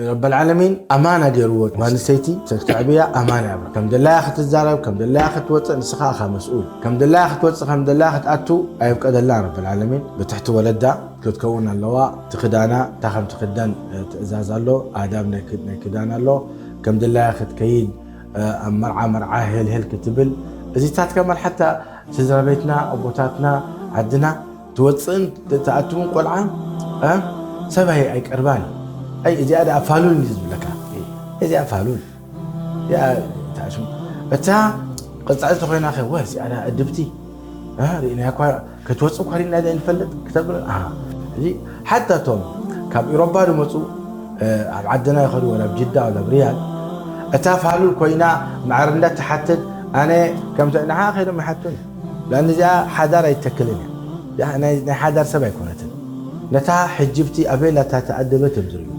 ረበል ዓለሚን ኣማና ገይርዎ። ጓል ኣንስተይቲ ተዕብያ ኣማና እያ። ከም ደላያ ክትዛረብ፣ ከም ደላያ ክትወፅእ፣ ንስኻ ኢኻ መስኡል። ከም ደላያ ክትወፅእ፣ ከም ደላያ ክትኣቱ ኣየፍቀደላ ረበል ዓለሚን። ብትሕቲ ወለዳ ክትከውን ኣለዋ። እቲ ክዳና እታ ከም ትክደን ትእዛዝ ኣሎ። ኣዳብ ናይ ክዳን ኣሎ። ከም ደላያ ክትከይድ፣ ኣብ መርዓ መርዓ ሄልሄል ክትብል፣ እዚታት ከማል ሓታ ስድራ ቤትና፣ ኣቦታትና፣ ዓድና ትወፅእን ትኣትውን ቆልዓ ሰብኣይ ኣይቀርባን። ኣይ እዚኣ ደኣ ፋሉል እንዲ ዝብለካ፣ እዚኣ ፋሉል፣ እዚኣ ተኣሽም። እታ ቅፃዕቲ ኮይና ከ ወ እዚኣ ደኣ እድብቲ ርኢና እኳ ክትወፅእ እኳ ርኢና ደ ንፈልጥ ክተብል። እዚ ሓታ እቶም ካብ ኢሮባ ዝመፁ ኣብ ዓድና ይኸዱ ወላ ኣብ ጅዳ ወላ ኣብ ሪያድ፣ እታ ፋሉል ኮይና ማዕርነት ትሓትት። ኣነ ከምተ ንዓ ከይዶም ይሓቱን። ላን እዚኣ ሓዳር ኣይተክልን እያ። ናይ ሓዳር ሰብ ኣይኮነትን። ነታ ሕጅብቲ ኣበይ ላታ ተኣደበት እዮም ዝርእዩ።